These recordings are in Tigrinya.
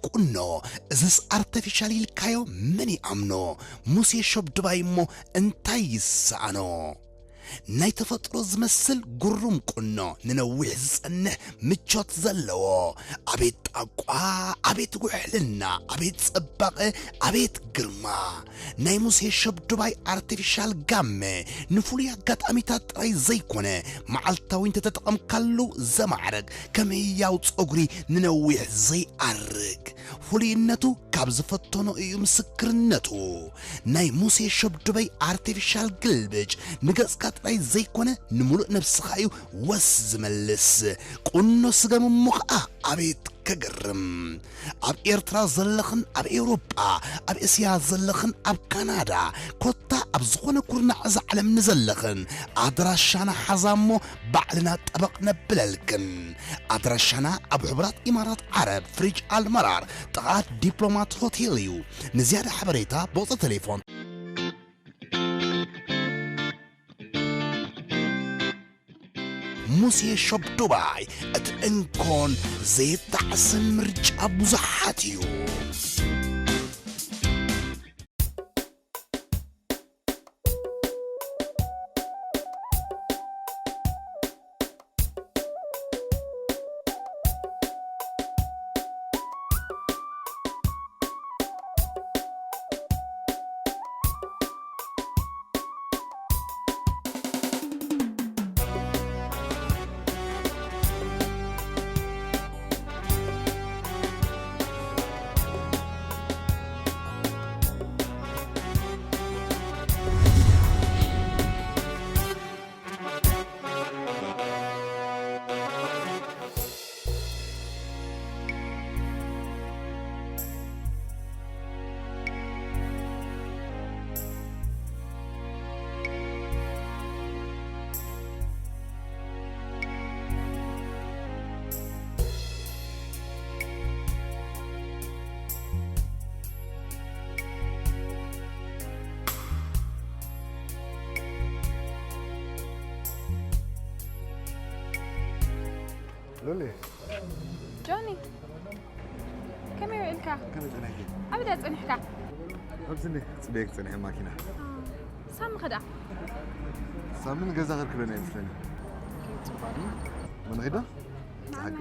ቁኖ፣ እዝስ ኣርተፊሻል ኢልካዮ መን ይኣምኖ? ሙሴ ሸብ ድባይ እሞ እንታይ ይሰኣኖ? ናይ ተፈጥሮ ዝመስል ግሩም ቁኖ፣ ንነዊሕ ዝጸንሕ ምቾት ዘለዎ። ኣቤት ጣቋ፣ ኣቤት ውሕልና፣ ኣቤት ጽባቐ፣ ኣቤት ግርማ። ናይ ሙሴ ሸብ ዱባይ ኣርቲፊሻል ጋመ ንፍሉይ ኣጋጣሚታት ጥራይ ዘይኮነ፣ መዓልታዊ እንተተጠቐምካሉ ዘማዕርግ፣ ከም ህያው ጸጉሪ ንነዊሕ ዘይኣርግ። ፍሉይነቱ ካብ ዝፈተኖ እዩ ምስክርነቱ። ናይ ሙሴ ሸብ ዱባይ ኣርቲፊሻል ግልብጭ ንገጽካ ጥራይ ዘይኮነ፣ ንምሉእ ነብስኻ እዩ ወስ ዝመልስ። ቁኖ ስገም እሞ ኸኣ ኣቤት ከገርም! ኣብ ኤርትራ ዘለኽን ኣብ ኤውሮጳ፣ ኣብ እስያ ዘለኽን ኣብ ካናዳ፣ ኮታ ኣብ ዝኾነ ኩርናዕ እዛ ዓለም ንዘለኽን፣ ኣድራሻና ሓዛ እሞ ባዕልና ጠበቕ ነብለልክን። ኣድራሻና ኣብ ሕቡራት ኢማራት ዓረብ፣ ፍሪጅ ኣልመራር፣ ጥቓ ዲፕሎማት ሆቴል እዩ። ንዝያዳ ሓበሬታ ብቑጽሪ ቴሌፎን። ሙሴ ሾፕ ዱባይ፣ እቲ እንኮን ዘይጣዕስን ምርጫ ብዙሓት እዩ። ሉሊ። ጆኒ፣ ከመይ ውዒልካ? ከመይ ጸኒሕኪ? ኣብ እንዳ ጸኒሕካ? ኣብዚ እንደ ጽበየክ ጸኒሐ ማኪና። ሳሚ ኸ ደኣ? ሳሚ ንገዛ ከርክበና ይመስለኒ። ጽቡቕ። መን ኸይዳ? ንዓመት። ጸሓቂ።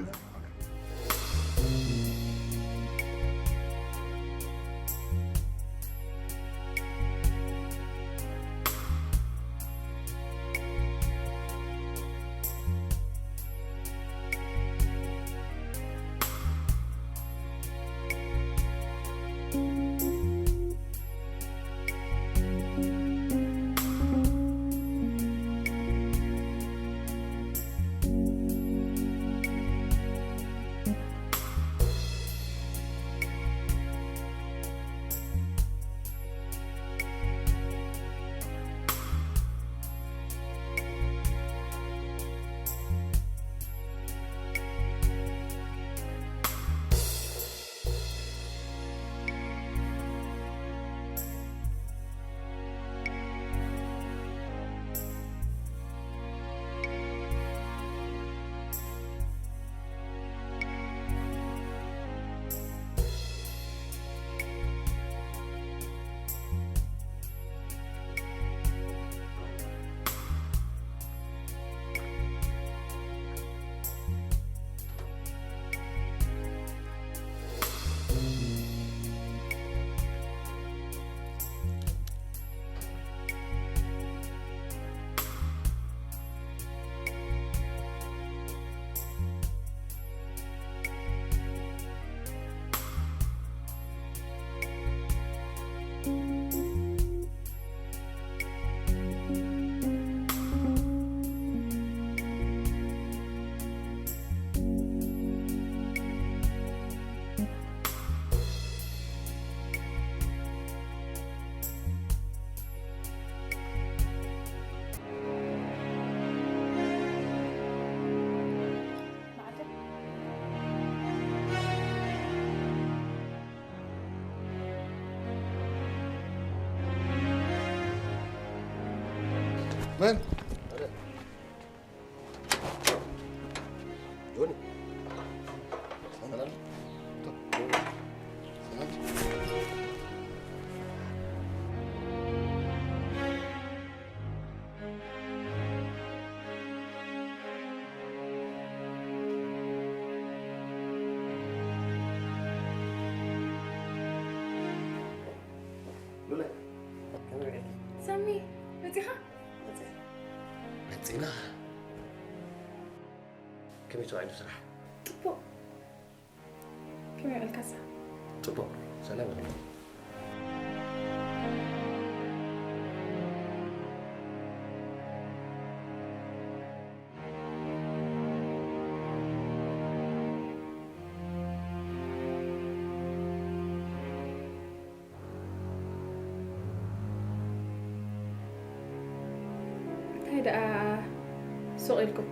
መን? ጆኒ። ሰላም። ተባሂሉ ስራሕ። ጽቡቕ። ከመይ ውዕልካሳ? ጽቡቕ። ሰላም። እንታይ ደኣ ሱቕ ኢልኩም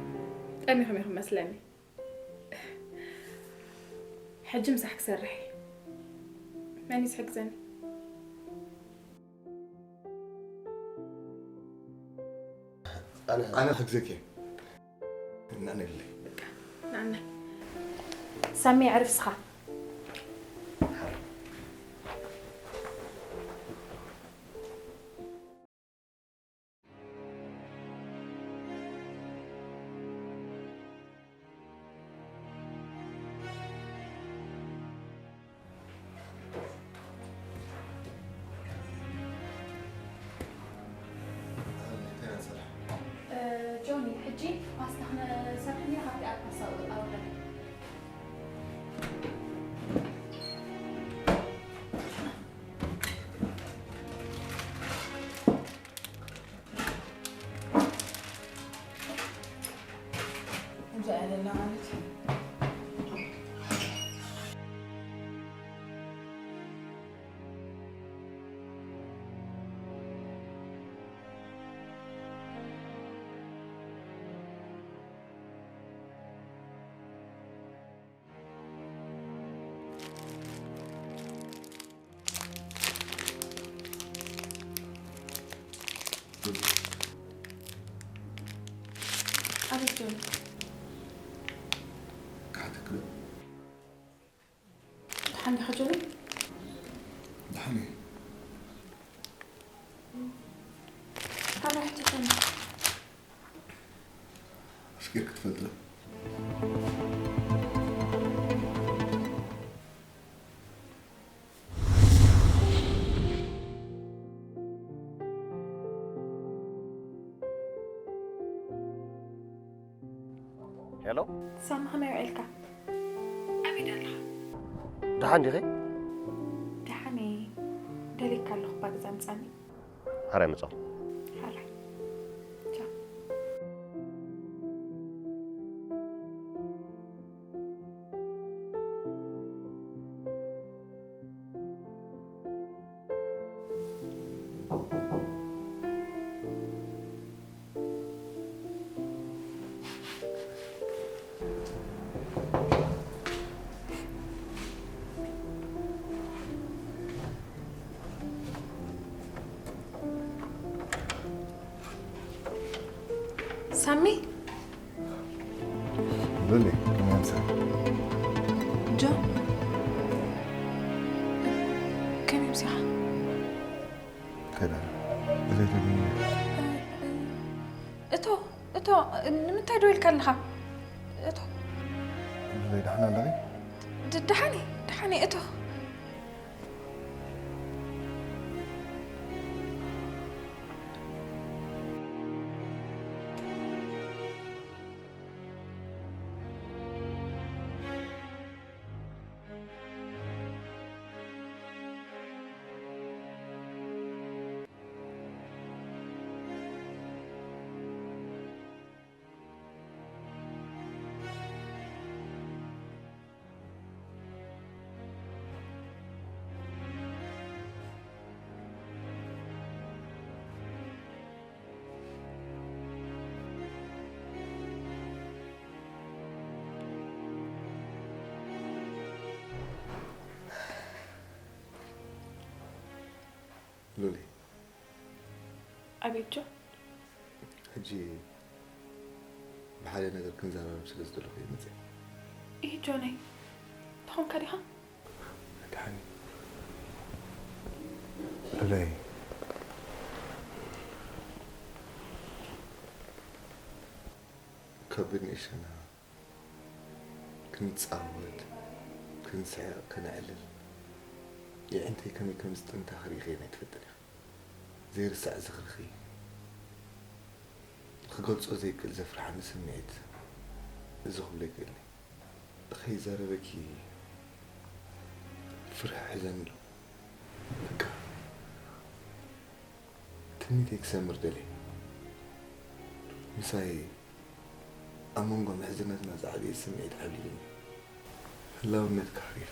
ጠሚኹም ኢኹም መስለኒ። ሕጂ ምሳሕ ክሰርሕ እየ። መን እዩ ዝሕግዘኒ? ኣነ ኣነ ክሕግዘኪ እየ። ንዕነለይ። ንዓና ሳሚ፣ ኣዕርፍ እስኻ። ጆኒ፣ ሕጂ ፓስታ ክንሰርሕ ኢና፣ ካብቲ ኣብ ፓስታ ኣውርደና። ኣበይ ጆን? ክሓተክዶ? ደሓን ዲኻ ጆን? ደሓን እየ። ካበይ ሕቲቶም? ኣፍቂርኪ ትፈልጢ ዶ? ሄሎ፣ ሳሚ፣ ከመይ ውዒልካ? ኣበይ ኣለኻ? ደሓን ዲኺ? ደሓን እየ። ደሊካ ኣለኹ፣ እባ ገዛ ምጻኒ። ሓራይ ምጻኹ። ሓራይ። ቻው። ሳሚ፣ ሉሊ፣ ከመይ ኣምሳይ? ጆን፣ ከመይ ኣምሲኻ? ከዳ፣ ብዘይ ተገኘ። እቶ፣ እቶ፣ ንምንታይ ደው ኢልካ ኣለኻ? እቶ። ሉሊ፣ ደሓን ኣለኺ? ድ-፣ ደሓን እየ፣ ደሓን እየ፣ እቶ። ሉሊ፣ ኣቤት ጆን። ሕጂ ብሓደ ነገር ክንዘራረብ ስለ ዝደለኹ እየ መፅእ። ይህ ጆነይ፣ ተኾንካ ዲኻ? ደሓን። ሉለይ፣ ከቢድ ንእሸና ክንጻወት፣ ክንስሕቕ፣ ከነዕልል፣ የዕንተይ ከመይ ከም ዝጥንታ ክርኢ ከይነ ኣይትፈልጥን ኢኻ። ዘይርሳዕ ዝኽርኺ፣ ክገልጾ ዘይክእል ዘፍርሓኒ ስምዒት እዚ ኩሉ ኣይክእልን እየ። ከይዛረበኪ ፍርሒ ሒዘኒ ኣሎ። በቃ፣ ትምኒተይ ክሰምር ደልየ። ምሳይ ኣብ መንጎ ምሕዝነትና ዝዓበየ ስምዒት ዓብሊሉኒ። ህላውነትካ ሓቂፈ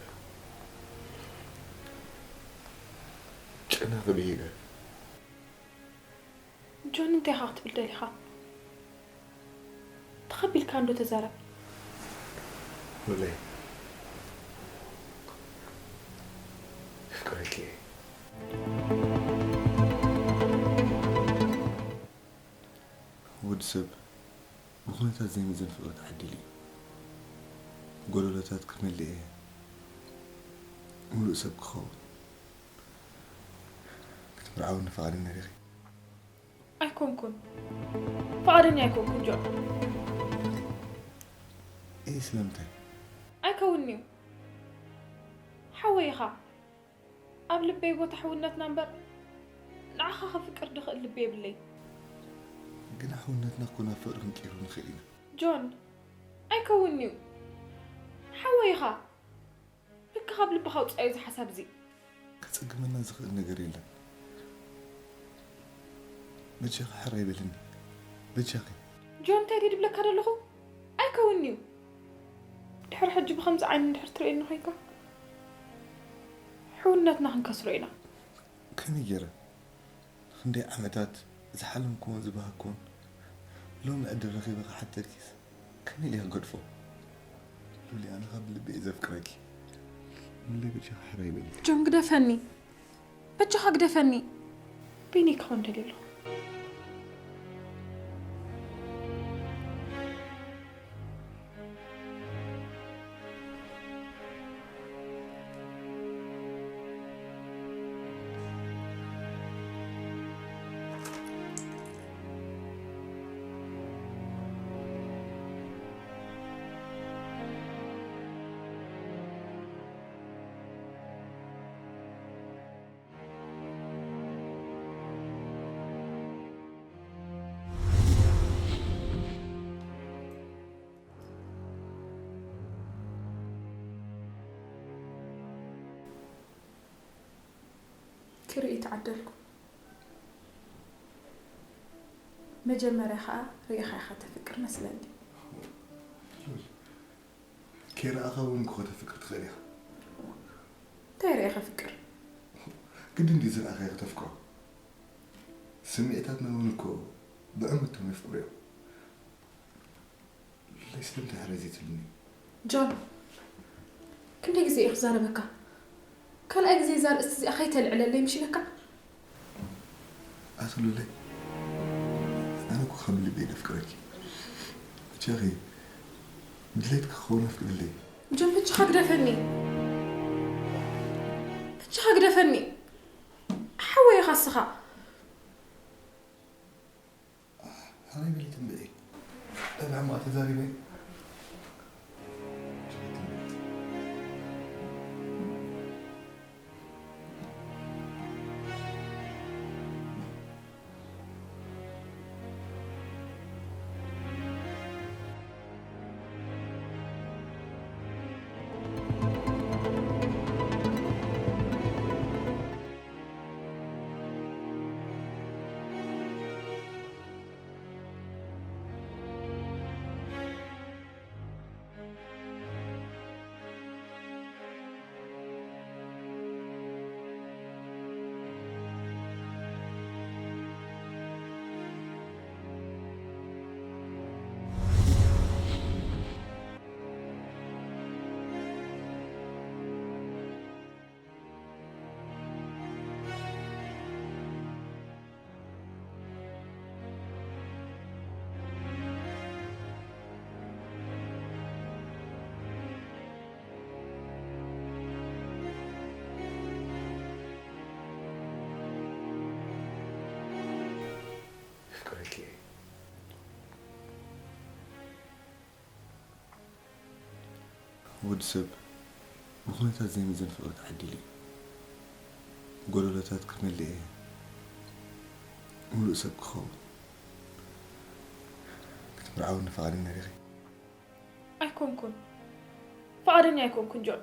ጨናኺ ብሂገ። ጆን፣ እንታይ ኢኻ ክትብል ደሊኻ? ተኸቢልካ እንዶ ተዛረብ። ሉለይ፣ የፍቅረኪ እየ። ወዲ ሰብ ብኹነታት ዘይምዘን ፍቕሪ ተዓዲሉ እዩ። ጎደሎታት ክመልእ እየ፣ ምሉእ ሰብ ክኸውን። ክትምርዓውኒ ፍቓደኛ ዲኺ? ኣይኮንኩን። ፍቓደኛ ኣይኮንኩን ጆን። እይ፣ ስለምንታይ? ኣይከውን'ዩ። ሓወይ ኢኻ። ኣብ ልበይ ቦታ ሕውነትና እምበር ንዓኻ ከፍቅር ድኽእል ልቢ የብለይ። ግን ሕውነትና እኮ ናብ ፍቕሪ ክንቅይሮ ንኽእል ኢና። ጆን፣ ኣይከውን'ዩ። ሓወይ ኢኻ። ብካ ካብ ልብኻ ኣውጽኣዮ እዚ ሓሳብ እዚ። ከጸግመና ዝኽእል ነገር የለን። በጃኺ ሕራይ በልኒ። በጃኺ። ጆን፣ እንታይ ድየ ድብለካ ዘለኹ? ኣይከውን'ዩ። ድሕሪ ሕጂ ብኸምዚ ዓይኒ እንድሕር ትርእየኒ ኮይንካ፣ ሕውነትና ክንከስሮ ኢና። ከመይ ገይረ? ንኽንደይ ዓመታት ዝሓለምኩዎን ዝበሃግኩዎን ሎሚ ዕድል ረኺበ ክሓተኪስ ከመይ ኢለ ክገድፎ? ሉሊ፣ ኣነ ካብ ልቢ እየ ዘፍቅረኪ። ሉሊ፣ በጃኺ ሕራይ በሊ። ጆን፣ ግደፈኒ። በጃኻ ግደፈኒ። በይነይ ክኸውን ደልየ ኣለኹ። ክርኢ ተዓደልኩ። መጀመርያ ኸኣ ርኢኻ ኢኻ ተፍቅር መስለኒ። ከይረኣኻ እውን እኮ ከተፍቅር ትኽእል ኢኻ። እንታይ ርኢኻ ፍቅር? ግድን ድዩ ዝረኣኻዮ ከተፍቅሮ? ስምዒታትና እውን እኮ ብዕምቶም የፍቅሩ እዮም። ሉለይ፣ ስለምንታይ ሕራይ ዘይትብልኒ? ጆን፣ ክንደይ ግዜ እየ ክዛረበካ? ካልኣይ ግዜ እዛ ኣርእስቲ እዚኣ ከይተልዕለለይ ምሽ ኢለካ። ኣቲ ሉለይ፣ ኣነ እኮ ካብ ልቢ እየ ዘፍቅረኪ። ብቻኺ ድሌትኪ ክኸውን ኣፍቅድለይ። ጆን፣ በጃኻ ግደፈኒ። በጃኻ ግደፈኒ። ሓወይ ኢኻ እስኻ። ሕራይ በሊ ትንብዒ። እንታይ ብሕማቕ ተዛሪበ? የፍቅረኪ እየ። ወዲ ሰብ ብኹነታት ዘይምዘን ፍቕሪ ተዓዲሉ እዩ። ጎደሎታት ክመልእ እየ፣ ምሉእ ሰብ ክኸውን። ክትምርዓውኒ ፍቓደኛ ዲኺ? ኣይኮንኩን። ፍቓደኛ ኣይኮንኩን ጆን።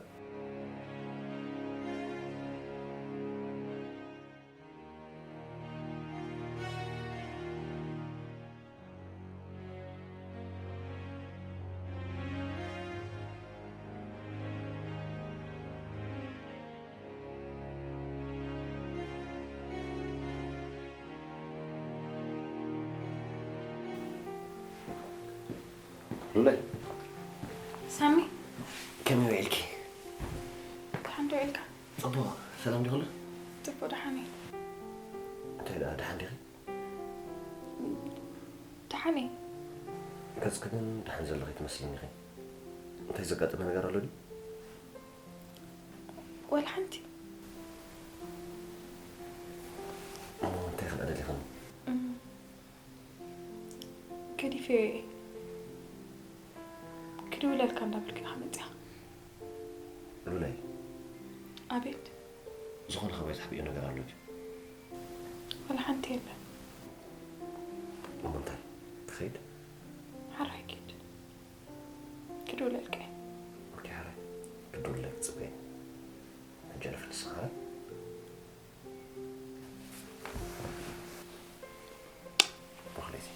ሉላይ፣ ሳሚ፣ ከመይ ውዒልኪ? ደሓን ዶ ውዒልካ? ጽቡቕ፣ ሰላም ዲኹሉ? ጽቡቕ፣ ደሓን እየ። እንታይ ደኣ፣ ደሓን ዲኺ? ደሓን እየ። ገጽኪ ግን ደሓን ዘለኺ ትመስልኒ ኢኺ። እንታይ ዘጋጠመ ነገር ኣሎ ድዩ? ወላ ሓንቲ። እሞ እንታይ ክርኢ ደሊኽኒ? እም፣ ገዲፈዮ እየ። ክድውለልካ እንዳበልኩ ኢኻ መጺኻ። ሉላይ፣ ኣቤት። ዝኾነ ከማይ ትሕብዮ ነገር ኣሎ ድዩ? ወላ ሓንቲ የለን። እሞ እንታይ? ክኸይድ? ሓራይ ኪድ። ክድውለልካ እየ። ኦኬ፣ ሓራይ። ክድውለልኪ ጽበይ። ሕጂ ዕረፊ ንስኻ፣ ሓራይ። ብኽለይቲ።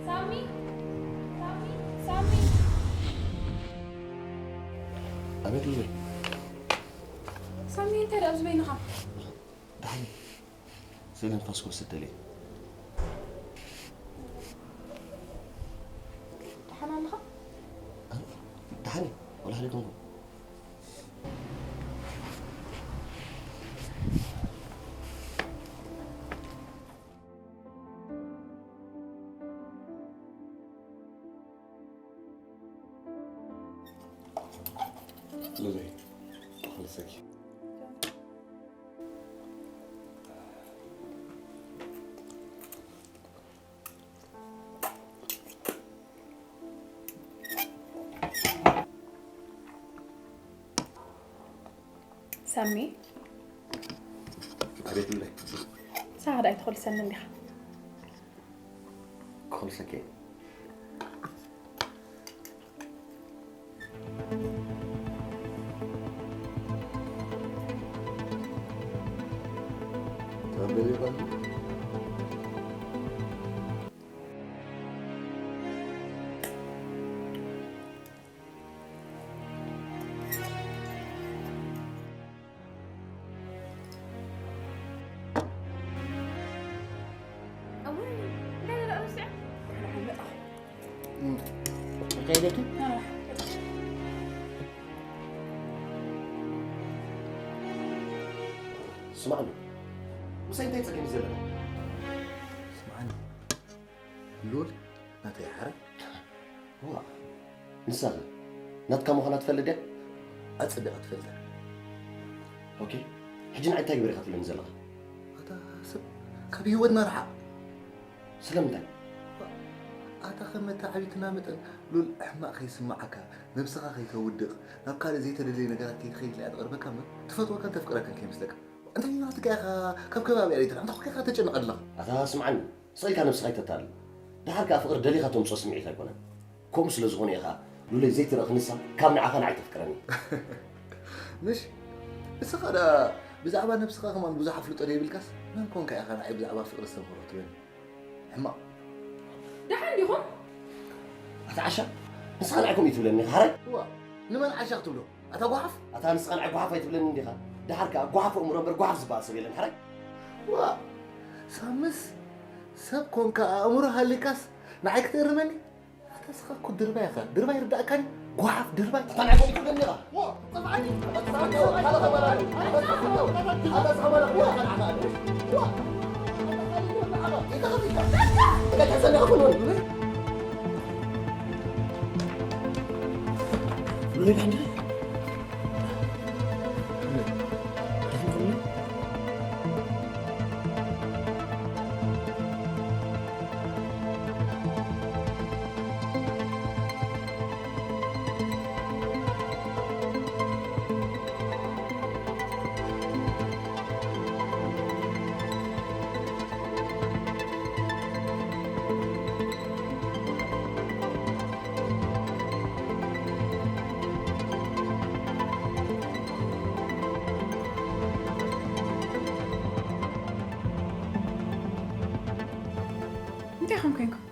ሳሚ፣ ሳሚ፣ ሳሚ። ኣቤት ሉላይ። ሳሚ፣ እንታይ ደኣ ኣብዚ በይንኻ? ደሓን። ዘይንፋስ ክወስድ ደልየ። ደሓን ኣለኻ? ደሓን እየ፣ ወላ ሓደ ኣይኮንኩን። ሉላይ፣ ተኸልሰኪ። ሳሚ፣ ኣቤት ሉላይ። ሳኻ ዳኣ ኣይትኾልሰኒ እንዲኻ። ክኾልሰኪ እየ። እውይ፣ እንታይ ደኣ ረሲዐ? ደሓን ደሓን መጣኹ። እንታይ ኢለኪ? ኣረ፣ ስማዕኒ፣ ምሳይ እንታይ ጸገም እዩ ዘለካ? ስማዕኒ ሉል፣ ናተይ ሓረ ዋ፣ ንሳኸ ናትካ ምዃና ትፈልጥ ድያ? ኣጸቢቐ ትፈልጠ። ኦኬ፣ ሕጂ ንዓይ እንታይ ግበር ኢኻ ትብለኒ ዘለኻ? ኣታ ሰብ፣ ካብ ህይወትና ርሓቕ። ስለምንታይ? ኣታ ከም መተዓቢትና መጠን ሉል፣ ሕማቕ ከይስምዓካ፣ ነብስኻ ከይተውድቕ፣ ናብ ካልእ ዘይተደለየ ነገራት ከይትኸይድ ኢላ እያ ትቕርበካ እምበር ትፈትወካን ተፍቅረካን ከይመስለካ። እንታይ ናትካ ኢኻ? ካብ ከባቢኣ ዘይትርሕቕ፣ እንታይ ኮንካ ኢኻ ተጨንቕ ኣለኻ? ኣታ ስምዓኒ፣ ስቕ ኢልካ ነብስኻ ኣይተታልል። ደሓር ከኣ ፍቕሪ ደሊኻ ተምጽኦ ስምዒት ኣይኮነን። ከምኡ ስለ ዝኾነ ኢኻ ሉለይ ዘይትረእኽ ንሳ ካብ ንዓኻ ንዓይ ተፍቅረኒ። ምሽ? ንስኻ ደኣ ብዛዕባ ነብስኻ ከማን ብዙሕ ኣፍልጦ ዘይብልካስ፣ መን ኮንካ ኢኻ ንዓይ ብዛዕባ ፍቕሪ ዝተምህሮ ትብለኒ? ሕማቕ። ደሓን ዲኹም? ኣታ ዓሻ፣ ንስኻ ንዓይ ከምኡ ትብለኒ ኢኻ፣ ሓራይ? እዋ፣ ንመን ዓሻ ክትብሎ? ኣታ ጓሓፍ? ኣታ ንስኻ ንዓይ ጓሓፍ ኣይትብለኒ እንዲኻ? ደሓር ከኣ ጓሓፍ ኣእምሮ እምበር ጓሓፍ ዝበሃል ሰብ የለን፣ ሓራይ? እዋ፣ ሳምስ ሰብ ኮንካ ኣእምሮ ሃሊካስ ንዓይ ክትእርመኒ? ኣታ ስኻ እኮ ድርባይ ኢኻ። ድርባይ ይርዳእካኒ? ጓሓፍ ድርባይ። ኣታ ንዓይ ኮንካ ገኒኻ። ዋ፣ ጠፍኣኒ። ኣታ ስኻ እኮ ካልእ ኸባና። ኣታ ስኻ እኮ ካልእ ኸባና። ዋ፣ ኣታ ስኻ እኮ ካልእ ኸባና። ዋ፣ ኣታ ስኻ እኮ ካልእ ኸባና። እንታይ ኹም ኮንኩም?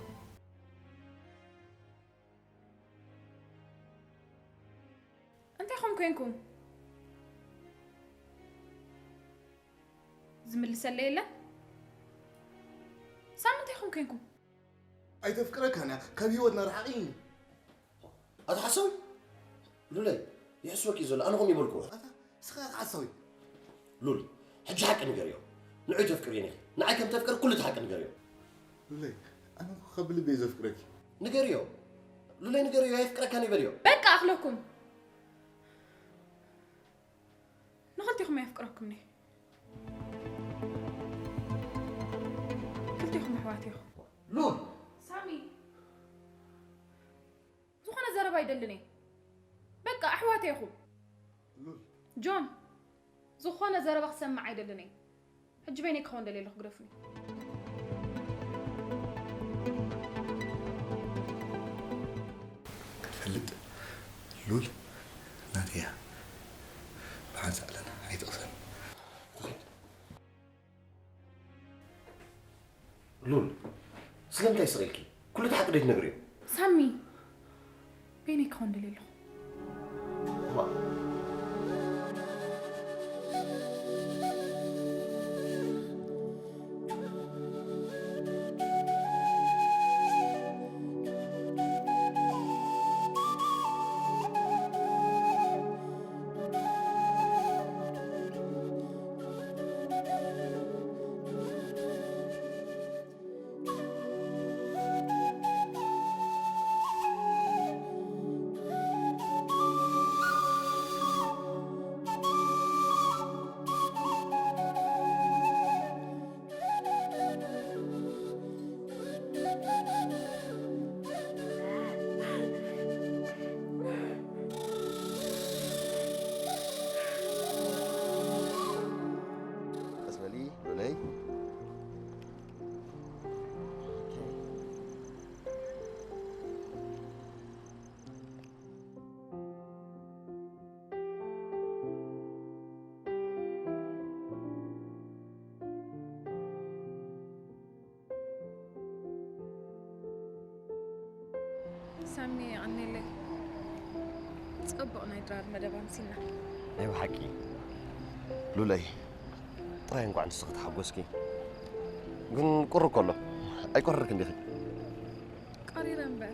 እንታይ ኹም ኮንኩም? ዝምልሰለይ የለን? ሳሚ እንታይ ኹም ኮንኩም? ኣይተፍቅረካን እያ፣ ካብ ህይወትና ርሓቕ ኢልኒ። ኣታ ሓሳዊ ሉለይ፣ ይሕስወኪ እዩ ዘሎ፣ ኣነ ኹም ይበልኩ። ኣታ ስኻ ኢኻ ሓሳዊ። ሉል፣ ሕጂ ሓቂ ንገርዮ። ንዑ ተፍቅርዮ ኢኺ። ንዓይ ከም ተፍቅር ኩሉ እቲ ሓቂ ንገርዮ። ሉለይ፣ ኣነ እኮ ካብ ልቢ እየ ዘፍቅረኪ። ንገርዮ። ሉለይ ንገርዮ፣ ኣየፍቅረካን እዩ በልዮ። በቃ ኣኽለኩም። ንኽልቲኹም የፍቅረኩም እየ። ክልቲኹም ኣሕዋት ኢኹም። ሉል! ሳሚ! ዝኾነ ዘረባ ኣይደልን እየ። በቃ ኣሕዋት ኢኹም። ሉል! ጆን! ዝኾነ ዘረባ ክሰምዕ ኣይደልን እየ። ሕጂ በይነይ ክኸውን ደልየ ኣለኹ፣ ግደፉኒ። ክትፈልጥ ሉል ናተይ እያ። ብሓንሳእ ኣለና፣ ኣይትቕሰን። ሉል፣ ስለምንታይ ስቕ ኢልኪ? ኩሉ እቲ ሓቂ ዶ ኣይትነግርዮ? ሳሚ፣ በይነይ ክኸውን ደልየ ኣለኹ። እዋ። ቀስ በሊ ሉለይ። ሳሚ፣ የቐንየለይ። ጽቡቕ ናይ ድራር መደብ ኣምሲልና። ናይ ብሓቂ ሉለይ፣ ጥራይ እንኳዕ ንስኺ ተሓጎስኪ። ግን ቁሪ እኮ ኣሎ። ኣይቆረርክን ዲኺ? ቀሪረ እምበር።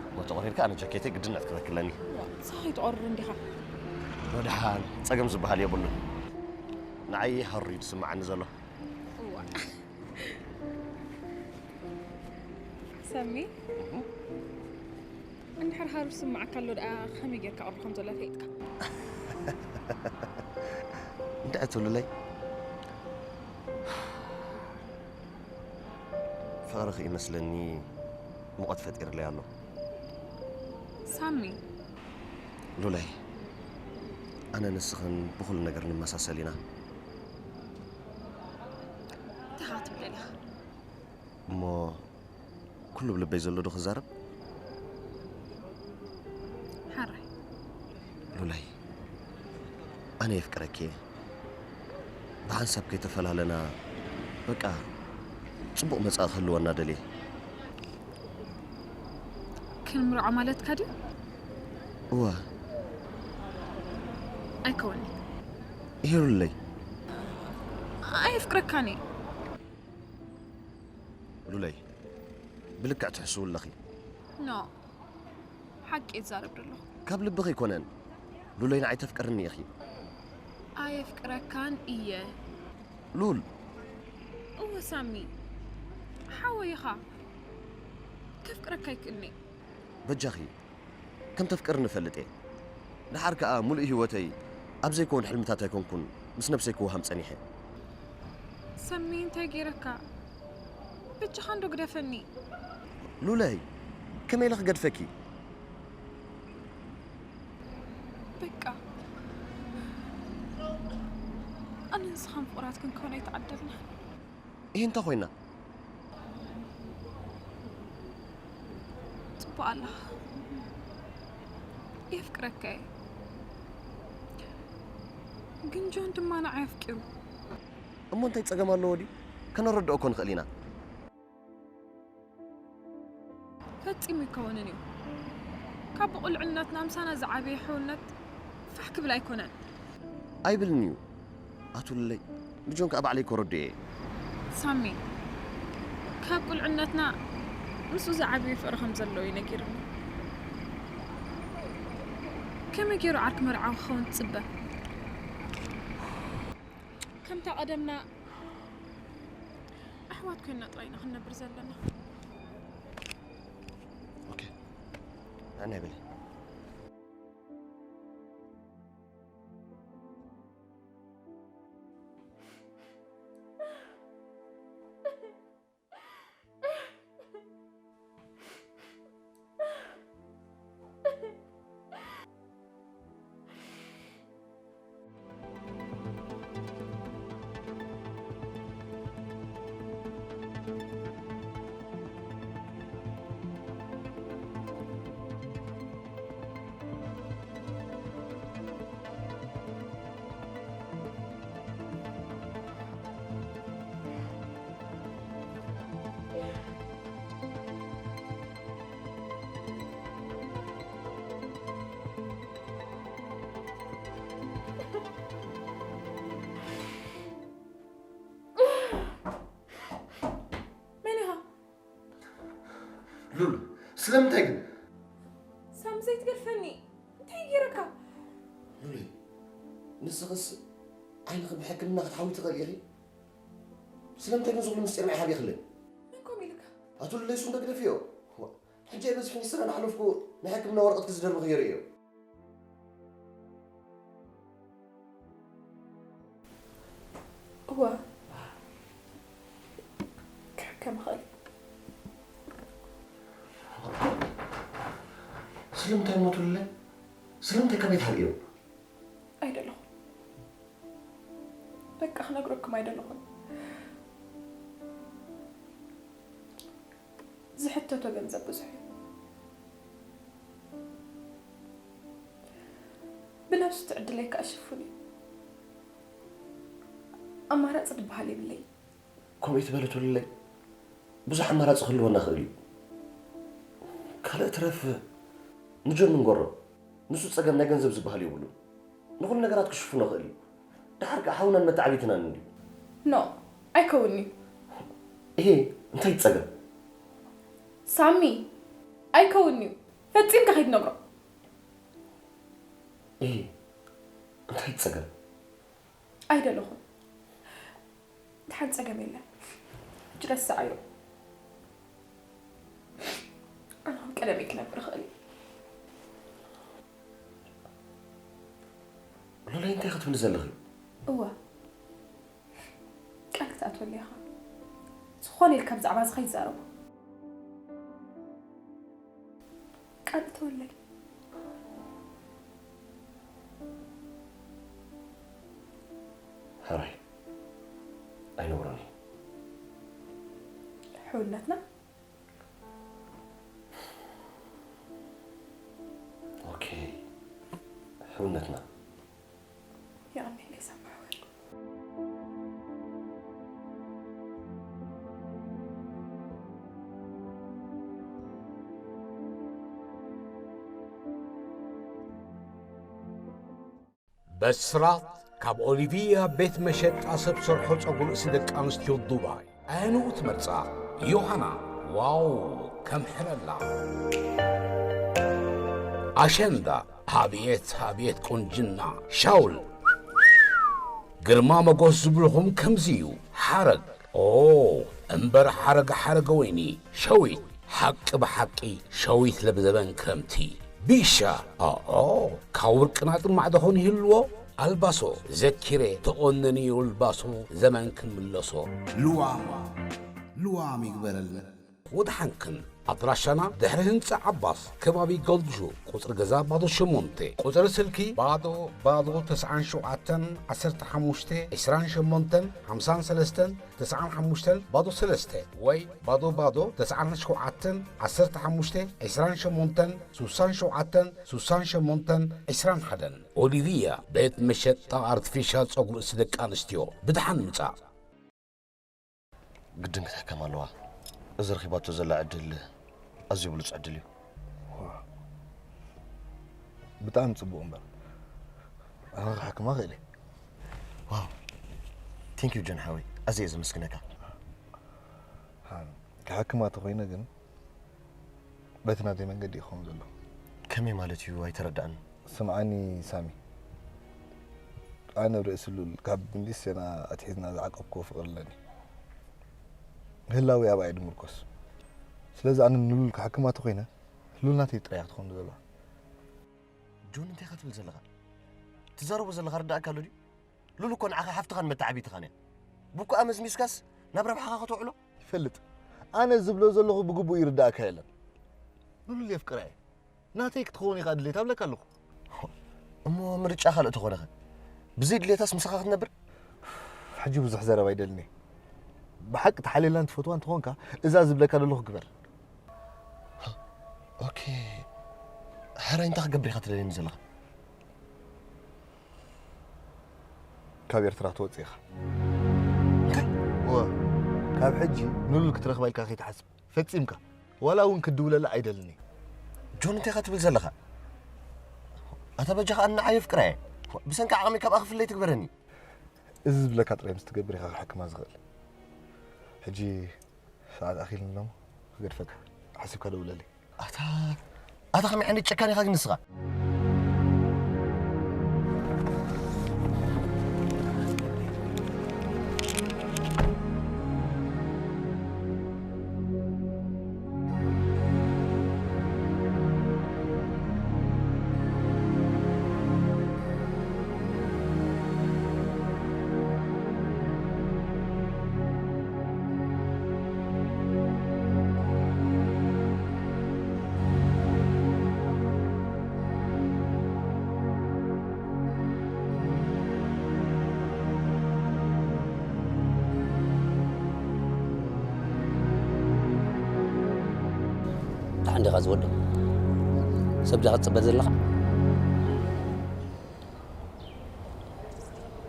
እሞ ተቆሪርካ ኣነ ጃኬተይ ግድን ክትረክለኒ። ንስኻ ኣይትቆርርን ዲኻ? ወድሓን ጸገም ዝበሃል የብሉን። ንዓይ ሃሩ እዩ ዝስምዓኒ ዘሎ። እዋ። ሳሚ፣ እንድሕር ሃሩ ዝስምዓካ ኣሎ ደኣ ከመይ ጌርካ ቁሪ ከም ዘሎ ፈሊጥካ? እንታይ ትብሉለይ? ፍቕርኺ ይመስለኒ ሙቐት ፈጢርለይ ኣሎ። ሳሚ። ሉላይ፣ ኣነ ንስኽን ብኹሉ ነገር ንመሳሰል ኢና። እንታይ ትብል ኣለኻ? እሞ ኩሉ ብልበይ ዘሎ ዶ ክዛረብ? ሓራይ። ሉላይ፣ ኣነ የፍቅረኪ እየ። ብሓንሳብ ከይተፈላለና፣ በቃ፣ ጽቡቕ መጻኢ ክህልወና ደልየ። ክንምርዖ ማለትካ ድዩ? እወ። ኣይከውን'ዩ። ይሄ ሉላይ። ኣየፍቅረካን እየ። ሉለይ፣ ብልክዕ ትሕስው ኣለኺ። ኖ፣ ሓቂ ይዛረብ ዘለኹ። ካብ ልብኺ ኣይኮነን። ሉለይ፣ ንዓይ ተፍቅርኒ ኢኺ። ኣየፍቅረካን እየ። ሉል፣ እወ ሳሚ፣ ሓወይ ኢኻ። ከፍቅረካ ኣይክእልኒ። በጃኺ፣ ከም ተፍቅርኒ እፈልጥ እየ። ደሓር ከኣ ሙሉእ ህይወተይ ኣብ ዘይከውን ሕልምታት ኣይኮንኩን ምስ ነብሰይ ክወሃም ጸኒሐ። ሳሚ፣ እንታይ ገይረካ? በጃኻ እንዶ ግደፈኒ። ሉለይ፣ ከመይ ኢለ ክገድፈኪ? በቃ፣ ኣነ ንስኻን ፍቑራት ክንከውን ኣይተዓደልናን። ይህ እንታይ ኮይና? ጽቡቕ ኣለኻ። የፍቅረካ እየ። ግን ጆን ድማ ንዓይ ኣፍቂሩ። እሞ እንታይ ጸገም ኣለዎ ድዩ? ከነረድኦ እኮ ንኽእል ኢና። ፈጺሙ ኣይከውንን እዩ። ካብ ብቑልዕነትና ምሳና ዝዓበየ ሕውነት ፋሕ ክብል ኣይኮነን። ኣይብልን እዩ። ኣቱልለይ፣ ንጆን ከኣ ባዕለይ ከረድኦ እየ። ሳሚ፣ ካብ ቁልዕነትና ምስኡ ዝዓበየ ፍቕሪ ከም ዘለዎ እዩ ነጊሩኒ። ከመይ ገይሩ ዓርኪ መርዓዊ ክኸውን ትጽበ? ከምታ ቀደምና ኣሕዋት ኮይንና ጥራይ ኢና ክንነብር ዘለና። ኦኬ፣ ንዓና ይበለይ። መን ኢኻ? ሉል፣ ስለምንታይ ግን? ሳሚ፣ ዘይትገድፈኒ እንታይ ገይረካ? ሉል፣ ንስኽስ ዓይንኺ ብሕክምና ክትሓዊ ትኽእል ኢኺ። ስለምንታይ ግን ዝኹሉ ምስጢር ናይ ሓቢኽለይ? መን ከምኡ ኢልካ? ኣቶ ሉለይ፣ እሱ እንዶ ግደፍዮ። ዋ፣ ሕጂ እየ በዚ ፊኒስትራ እናሓለፍኩ ናይ ሕክምና ወረቐት ክዝደርብኽዮ ርእዮ። እወ፣ ክሕከም ይኽእል። ስለምንታይ ሞቱለይ? ስለምንታይ ከመይ ትሓልዮ? ኣይደለኹን። በቃ ክነግረኩም ኣይደለኹን። ዝሕተቶ ገንዘብ ብዙሕ እዩ። ብነብሱ ትዕድለይ ከዓ ሽፉን እዩ። ኣማራፂ ዝበሃል የብለይ። ከምኡ ትበሊ ትብልለይ? ብዙሕ ኣማራፂ ክህልወና ክእል እዩ። ካልእ ትረፍ ንጆን ንንገሮ። ንሱ ፀገም ናይ ገንዘብ ዝበሃል የብሉን። ንኹሉ ነገራት ክሽፍኖ ክእል እዩ። ደሓር ከዓ ሓውናን መተዓቢትናን እንድዩ። ኖ፣ ኣይከውን እዩ። እሄ፣ እንታይ ጸገም? ሳሚ፣ ኣይከውን እዩ። ፈጺምካ ከይትነግሮ። እሄ፣ እንታይ ጸገም? ኣይደለኹን። ድሓን ጸገም የለን። ሕጂ ረስዓዮ። ኣነ ከም ቀደመይ ክነብር እኽእል እየ። ሎላይ እንታይ ክትብሊ ዘለኺ? እወ። ቃል ክትኣትወለይ ኢኻ። ዝኾነ ኢልካ ብዛዕባ እዚ ከይትዛረቡ። ቃል እተወለይ። ሕራይ። ኣይነውሮን እዩ። ሕውነትና? ኦኬ። ሕውነትና። የቐንየለይ ሳሚ ሓወይ። በስራት ካብ ኦሊቪያ ቤት መሸጣ ሰብ ሰርሖ ጸጉሪ ርእሲ ደቂ ኣንስትዮ ዱባይ። ኣየንኡ ትመርጻ? ዮሃና ዋው ከም ሕለላ። ኣሸንዳ፣ ኣብየት ኣብየት ቁንጅና። ሻውል፣ ግርማ መጎስ ዝብልኹም ከምዚ እዩ። ሓረግ፣ ኦ እምበር ሓረግ ሓረገ ወይኒ። ሸዊት፣ ሓቂ ብሓቂ ሸዊት ለብዘበን ክረምቲ። ቢሻ፣ ኦኦ ካብ ወርቂ ናጥር ማዕዶ ኾን ይህልዎ። ኣልባሶ፣ ዘኪረ ተቆነኒ፣ ኣልባሶ ዘመን ክንምለሶ። ልዋም ልዋም ይግበረልና። ወድሓንክን። ኣድራሻና ድሕሪ ህንጻ ዓባስ፣ ከባቢ ገልድሹ፣ ቁጽሪ ገዛ ባዶ ሸሞንተ፣ ቁጽሪ ስልኪ ባዶ ባዶ ተስዓን ሸውዓተን ዓሰርተ ሓሙሽተ ዒስራን ሸሞንተን ሓምሳን ሰለስተን ተስዓን ሓሙሽተን ባዶ ሰለስተ ወይ ባዶ ባዶ ተስዓን ሸውዓተን ዓሰርተ ሓሙሽተ ዒስራን ሸሞንተን ሱሳን ሸውዓተን ሱሳን ሸሞንተን ዒስራን ሓደን። ኦሊቪያ፣ ቤት መሸጣ ኣርቲፊሻል ጸጉሪ ርእሲ ደቂ ኣንስትዮ። ብድሓን ምጻእ። ግድን ክትሕከም ኣለዋ። እዚ ረኺባቶ ዘላ ዕድል ኣዝዩ ብሉጽ ዕድል እዩ። ዋው። ብጣዕሚ ጽቡቕ እምበር። ኣነ ክሕክማ ክእል እየ። ዋው። ቴንክ ዩ ጆን ሓወይ። ኣዝየ እየ ዘመስግነካ። ሓን፣ ክሕክማ ተኾይነ ግን በቲ ናተይ መንገዲ እዩ ክኸውን ዘለዎ። ከመይ ማለት እዩ? ኣይተረዳእን። ስምዓኒ ሳሚ፣ ኣነ ኣብ ርእሲ ሉል ካብ ብንዲስና ኣትሒዝና ዝዓቀብክዎ ፍቕሪ ኣለኒ። ህላዊ ኣብኣ እዩ ድምርኮስ። ስለዚ ኣነ ንሉል ክሕክማ ተኾይነ፣ ሉል ናተይ ጥራይ እያ ክትኸውን ዘለዋ። ጆን፣ እንታይ ኢኻ ትብል ዘለኻ? ትዛረቦ ዘለኻ ርዳእካ ኣሎ ድዩ? ሉል እኮ ንዓኻ ሓፍትኻን መተዓቢትኻን እያ። ብኩኣ መዝሚዝካስ ናብ ረብሓኻ ከተውዕሎ? ይፈልጥ። ኣነ ዝብሎ ዘለኹ ብግቡእ ይርዳእካ የለን። ሉል የፍቅራ እየ። ናተይ ክትኸውን ኢኻ ድሌት ኣብለካ ኣለኹ። እሞ ምርጫ ካልእ ተኾነኸ? ብዘይ ድሌታስ ምሳኻ ክትነብር? ሕጂ ብዙሕ ዘረባ ኣይደልን እየ። ብሓቂ ተሓልየላን ትፈትዋን ተኾንካ፣ እዛ ዝብለካ ዘለኹ ግበር። ኦኬ። ሕራይ እንታይ ክገብር ኢኻ ትደልየኒ ዘለኻ? ካብ ኤርትራ ትወጽእ ኢኻ። እንታይ? እወ፣ ካብ ሕጂ ንሉል ክትረኽባ ኢልካ ከይትሓስብ፣ ፈጺምካ። ዋላ እውን ክትድውለላ ኣይደልን እየ። ጆን፣ እንታይ ኢኻ ትብል ዘለኻ? ኣታ በጃኻ ኣነ ንዓይ ኣፍቅራ እየ። ብሰንኪ ዓቕሚ ካብኣ ክፍለይ ትግበረኒ። እዚ ዝብለካ ጥራይ ምስ ትገብር ኢኻ ክሕክማ ዝኽእል። ሕጂ ሰዓት ኣኺልና እሞ ክገድፈካ። ሓሲብካ ደውለለይ። ኣታ፣ ኣታ ከመይ ዓይነት ጨካን ኢኻ ግን ንስኻ? ደሓን ዲኻ ዝወደይ? ሰብ ዲኻ ትጽበ ዘለኻ?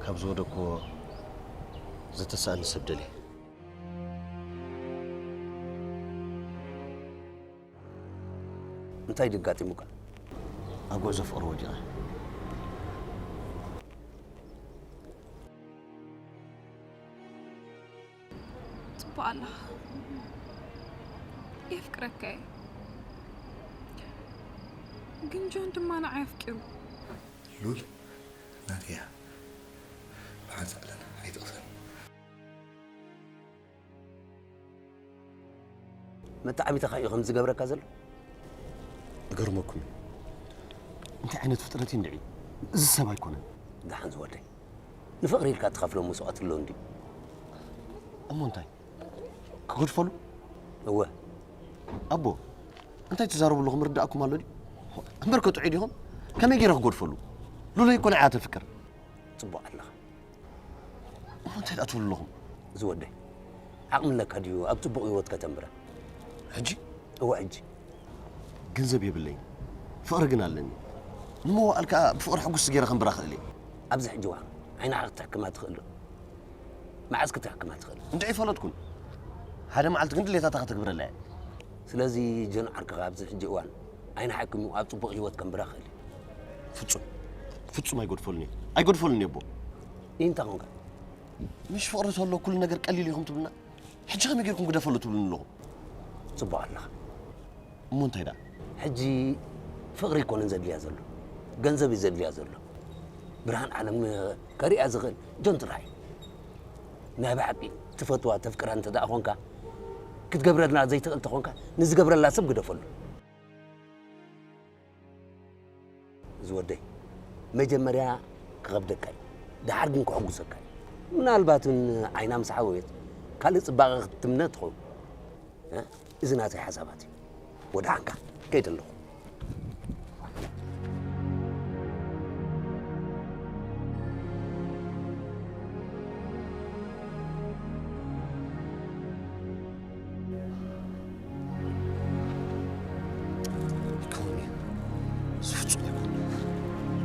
ካብ ዝወደኩዎ ዝተሳእኒ ሰብ ደልየ። እንታይ ድዩ ኣጋጢሙካ? ኣብ ጉዕዞ ፍቕሪ ወዲቐ። ጽቡቕ ኣለኻ። የፍቅረካ እየ። ግን ጆን ድማ ንዓይ ኣፍቂሩ። ሉል ናተይ እያ። ብሓንሳእ ኣለና፣ ኣይትቕሰን። መተዓቢትኻ እዩ ከምዚ ዝገብረካ ዘሎ? ይገርመኩም እዩ። እንታይ ዓይነት ፍጥረት እዩ እንድዒ? እዚ ሰብ ኣይኮነን። ደሓን ዝወደይ፣ ንፍቕሪ ኢልካ ትኸፍሎ መስዋእቲ ኣሎ እንድዩ። እሞ እንታይ? ክገድፈሉ? እወ። ኣቦ፣ እንታይ ትዛረቡ ኣለኹም? ርዳእኩም ኣሎ ድዩ? እምበር ከጥዑ ዲኹም? ከመይ ገይረ ክገድፈሉ? ሉለይ እኮ ንዓያ ተፍቅር። ጽቡቕ ኣለኻ። እሞ እንታይ ደኣ ትብሉ ኣለኹም? ዝወደይ፣ ዓቕሚ ኣለካ ድዩ ኣብ ጽቡቕ ህይወት ከተንብራ? ሕጂ? እወ፣ ሕጂ። ገንዘብ የብለይን፣ ፍቕሪ ግን ኣለኒ። ንመዋእል ከኣ ብፍቕሪ ሕጉስ ገይረ ከንብራ እኽእል እየ። ኣብዚ ሕጂ እዋን ዓይንኻ ክትሕክማ ትኽእል ዶ? መዓስ ክትሕክማ ትኽእል? እንድዒ ፈለጥኩን። ሓደ መዓልቲ ግን ድሌታታ ከተግብረላ እየ። ስለዚ ጆን ዓርክኻ ኣብዚ ሕጂ እዋን ዓይንሓኪሙ ኣብ ጽቡቕ ህይወት ከንብራ እኽእል እዩ። ፍጹም፣ ፍጹም ኣይገድፈሉን እየ። ኣይገድፈሉን እየ ኣቦ። እንታይ ኾንካ? ምሽ ፍቕሪ ተሎ ኩሉ ነገር ቀሊል ኢኹም ትብሉና? ሕጂ ከመይ ጌርኩም ግደፈሉ ትብሉኒ ኣለኹም? ጽቡቕ ኣለኻ። እሞ እንታይ ደኣ? ሕጂ ፍቕሪ ኣይኮነን ዘድልያ ዘሎ፣ ገንዘብ እዩ ዘድልያ ዘሎ። ብርሃን ዓለም ከርእያ ዝኽእል ጆን ጥራሕ እዩ። ናይ ብሓቂ ትፈትዋ፣ ተፍቅራ እንተ ደኣ ኾንካ፣ ክትገብረልና ዘይትኽእል ተኾንካ፣ ንዝገብረላ ሰብ ግደፈሉ። ዝወደይ፣ መጀመርያ ክኸብደካ እዩ፣ ደሓር ግን ከሐጉሰካ እዩ። ምናልባት እውን ዓይና ምስ ዓወየት ካልእ ጽባቐ ክትምነ ትኸውን። እ? እዚ ናተይ ሓሳባት እዩ። ወደ ዓንካ ከይደ ኣለኹ። ኣይከውን'ዩ። እዚ ፍጹም ኣይኮነን።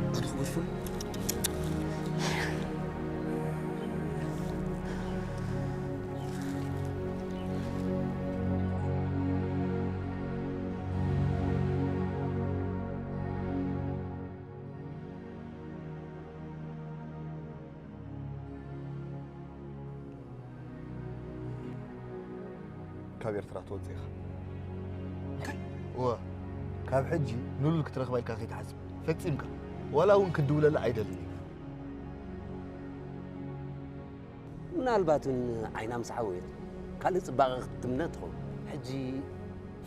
ኣነ ክገድፈሉ? ካብ ኤርትራ ትወጽእ ኢኻ። እንታይ? እወ፣ ካብ ሕጂ ንሉል ክትረኽባ ኢልካ ከይትሓስብ፣ ፈጺምካ። ዋላ እውን ክትድውለላ ኣይደልን እየ። ምናልባት እውን ዓይና ምስ ዓወየት ካልእ ጽባቐ ክትምነ ትኸውን። ሕጂ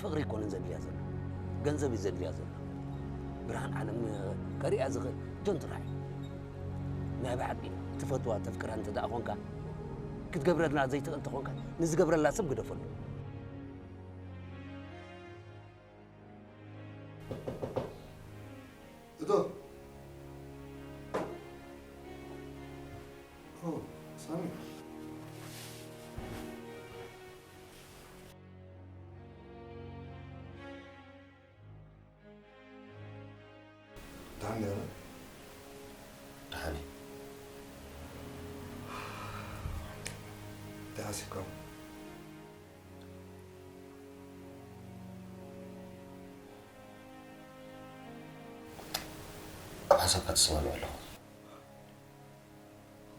ፍቕሪ ኣይኮነን ዘድልያ ዘሎ፣ ገንዘብ እዩ ዘድልያ ዘሎ። ብርሃን ዓለም ከርእያ ዝኽእል ጆን ጥራሕ እዩ። ናይ ብሓቂ ትፈትዋ፣ ተፍቅራ እንተ ደኣ ኾንካ፣ ክትገብረልና ዘይትኽእል ተኾንካ፣ ንዝገብረላ ሰብ ግደፈሉ። እቶ። ኦ፣ ሳሚ። ደሓን ዲኻ? ደሓን እየ። እንታይ ሓሲብካ? ኣብ ሓሳብካ ተሰማሚዐ ኣለኹ።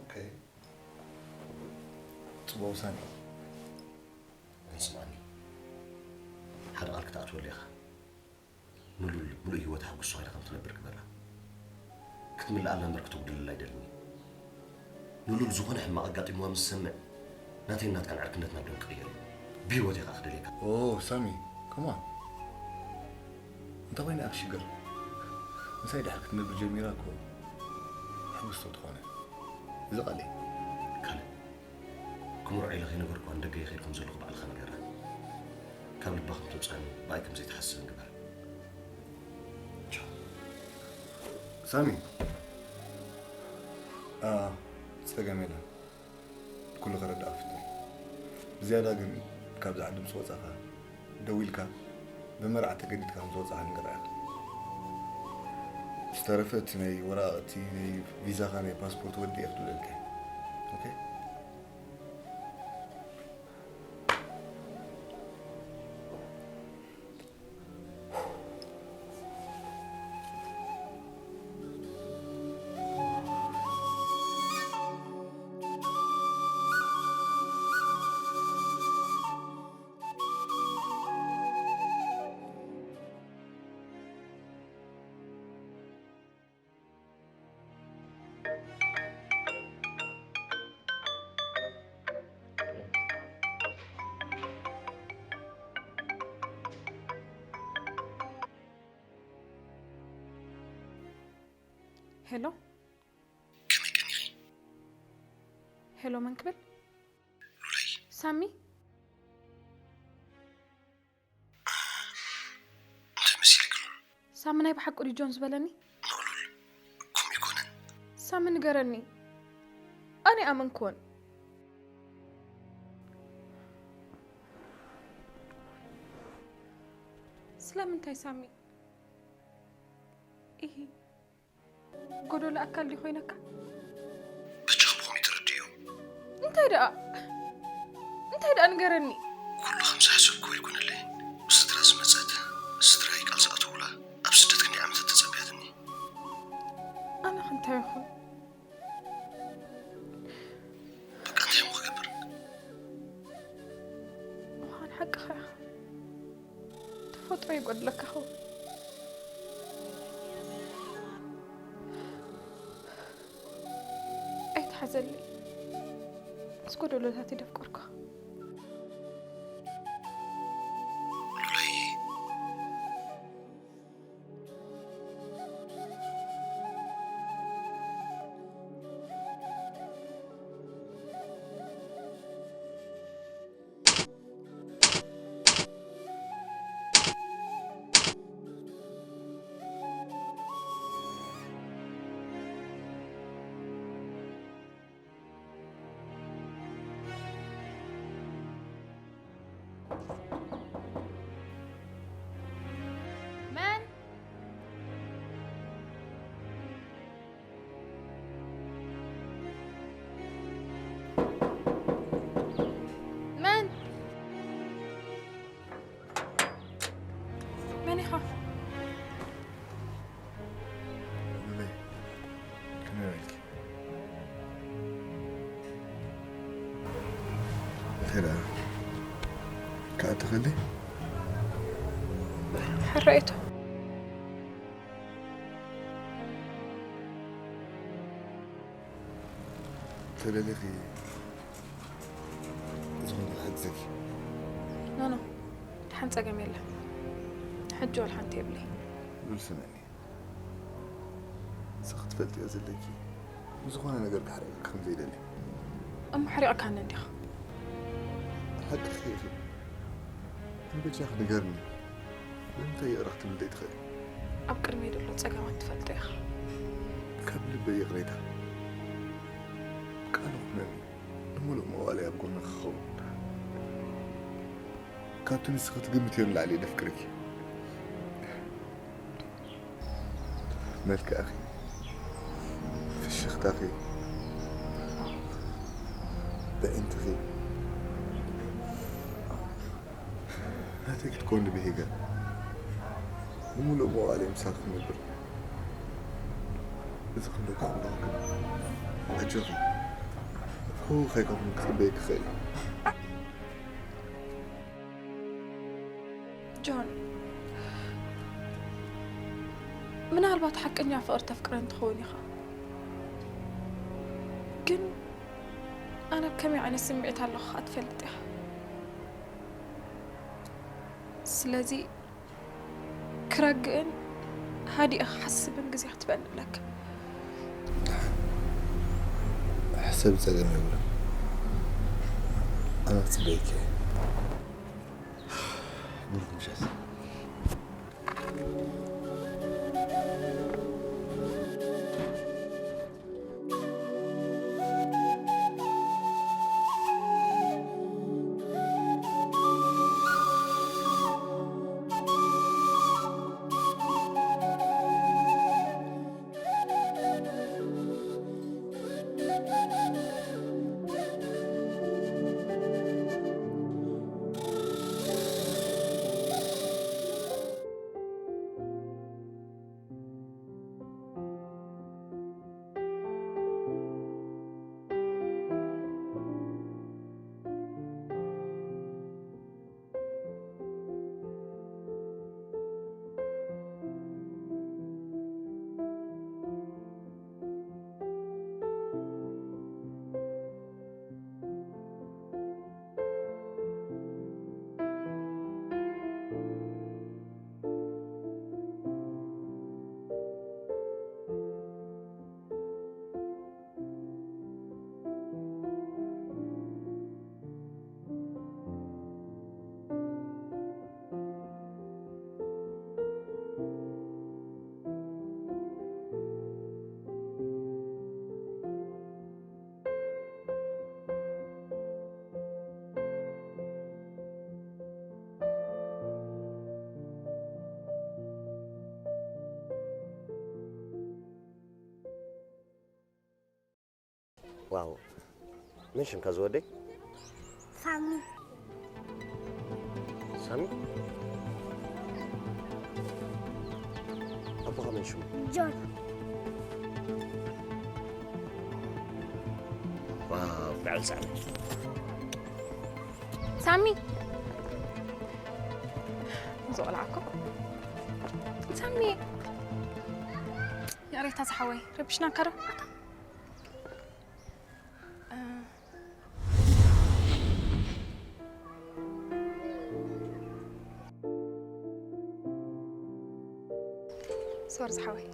ኦኬ። ጽቡቕ ውሳኔ። ግን ስምዓኒ፣ ሓደ ቃል ክትኣትወሉ ኢኻ። ንሉል ምሉእ ህይወት ኣሐጉሶ ኮይና ከም ትነብር ግበራ። ክትምልኣላ እምበር ክትጉድለላ ኣይደልን እየ። ንሉል ዝኾነ ሕማቕ ኣጋጢምዋ ምስ ትሰምዕ፣ ናተይን ናትካን ዕርክነት ናብ ደም ክቕየር እዩ። ብህይወት እየ ከኣ ክደልየካ። ኦ፣ ሳሚ፣ come on። እንታይ ኮይና እያ ሽግር? ምሳይ ድሕር ክትነብር ጀሚራ እኮ ሕጉስቶ ትኾነ። እዚ ቃለይ። ካልእ፣ ክምርዖ ኢለ ከይነገርኩዋ ንደገ ይኸይድ ከም ዘለኹ ባዕልኻ ንገራ። ካብ ልባ ከም ተውጽኣኒ ብኣይ ከም ዘይትሓስብን ግበር። ቻው። ሳሚ። ኣኣ፣ ጸገም የለን። ኩሉ ክርዳእ ክፍትን። ብዝያዳ ግን ካብዚ ዓዲ ምስ ወጻኻ ደዊልካ ብመርዓ ተገዲድካ ከም ዝወጻኻ ንገርካ። ዝተረፈ እቲ ናይ ወረቓቕቲ፣ ናይ ቪዛኻ፣ ናይ ፓስፖርት ወዲ እየ ክድውለልካ። ኦኬ? ሄሎ። ከመይ ቀኒኺ? ሄሎ፣ መን ክብል? ሉለይ። ሳሚ? እንታይ መሲልኪ? ሳሚ ናይ ብሓቂ ድዩ ጆን ዝበለኒ? ኖ ሉል፣ ከምኡ ኣይኮነን። ሳሚ ንገረኒ። ኣነ ኣይኣመንክዎን። ስለምንታይ ሳሚ? ኢሂ። ጎዶሎ ኣካል ድዩ ኮይነካ? በጃኹም ከምኡ ኣይትርድእዮ። እንታይ ደኣ? እንታይ ደኣ ንገረኒ? ኩሉ ከም ዝሓሰብክዎ ኣይኮነለይን። ስድራ ዝመጸት፣ ስድራይ ቃል ዝኣተውላ፣ ኣብ ስደት ክንደይ ዓመታት ተጸብያትኒ። ኣነ ከ እንታይ ይኹን? በቃ እንታይ እሞ ክገብር? ጥራይ ይጎድለካ ኸውን። ኣይትሓዘለይ። ምስ ጎደሎታት እየ ዘፍቀርኩኻ። መን? መን? መን ኢኻ? ሉለይ፣ ከመይ ውዒልኪ? እንታይ ደኣ? ክኣቲ ከለይ? ሕራይ እቶ። ተደሊኺ ዝኾነ ክሕግዘኪ? ኖ፣ ኖ፣ ደሓን ጸገም የለን። ሕጂ ወላ ሓንቲ የብለይ። ሉል፣ ስምዕኒ። ንስኺ ክትፈልጥዮ ዘለኪ፣ ብዝኾነ ነገር ክሕርቐኪ ከም ዘይደሊ። እሞ ሓሪቕካኒ እንዲኻ። ሓቅኺ ኢኺ። ግን በጃኺ ንገርኒ፣ ንምንታይ ይቕረ ክትብልኒ ዘይትኽእሊ? ኣብ ቅድመይ ዘሎ ጸገማት ትፈልጦ ኢኻ። ካብ ልበይ ይቕሬታ። ቃል ኩነኒ፣ ንምሉእ መዋእለይ ኣብ ጎንኺ ክኸውን። ካብቲ ንስኺ ትግምትዮ ንላዕሊ እየ ዘፍቅረኪ። መልክዕኺ፣ ፍሽኽታኺ፣ ብዕንትኺ ናተይ ክትኮኒ ብሂገ። ንምሉእ መዋእለይ ምሳኺ ክነብር። እዚ ክንደይ ክኽብሮ ግን። ኣጆኺ፣ ህውኽ ኣይኮንኩን ክጽበየኪ ክኽእል እየ። ጆን፣ ምናልባት ሓቀኛ ፍቕሪ ተፍቅረኒ ትኸውን ኢኻ፣ ግን ኣነ ኣብ ከመይ ዓይነት ስምዒት ኣለኹ ከኣ ትፈልጥ ኢኻ። ስለዚ ክረግእን ሃዲኤ ክሓስብን ግዜ ክትበኒ ኣለካ። ሕሰብ ጸገም የብሉን። ኣነ ክጽበየኪ እየ። ምሩኽ ምሸት። ዋው፣ መን ሽምካ ዝወደይ? ሳሚ። ሳሚ? ኣቦኻ መን ሽሙ? ጆን። ዋው፣ ብዕል ሳሚ። ሳሚ። ዝቆልዓ እኮ። ሳሚ፣ ይቕሬታ ዝሓወይ፣ ረቢሽናካ ዶ? ኣታ። እ፣ ሶሪ ዝሓወይ።